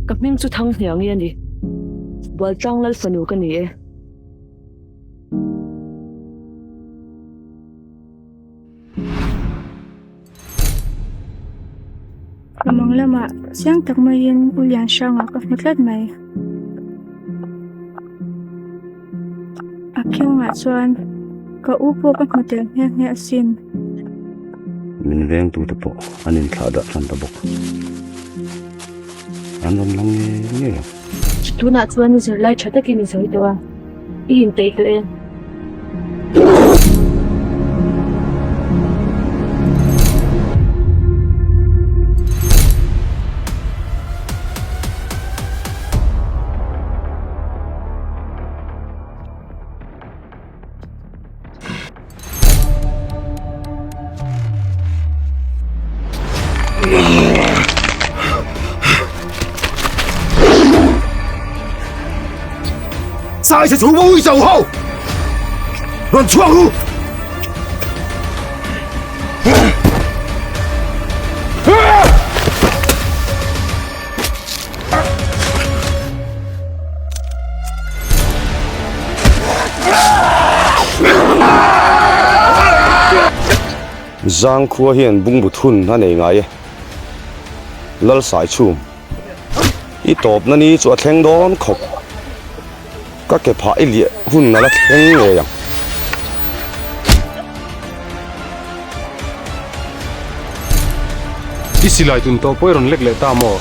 Ka hming chu Thanghniangi a ni. Bualtlang Lal fanu ka ni e. Ka mang lamah chiang tak maiin U Lianhranga ka hmu tlat mai. A khiangah chuan ka u pawh ka hmu tel nghe nghe asin. Min vengtute pawh an inthlah dah tan ta bawk. An rawn lang ngei ngei ang. Tunah chuan zirlai tha takin i sawi tawh a, i inpeih tawh e. Sai se chhung ui zo ho! Rawn chhuak ru! Zangkhua hian bungbu thun a nei ngai e. Lalsaichhum, i tawpna ni chu a thleng dawn khawp. Ka ke phah i liah hun a la thleng ngei ang. I silai tun tawh pawh i rawn lek leh ta maw?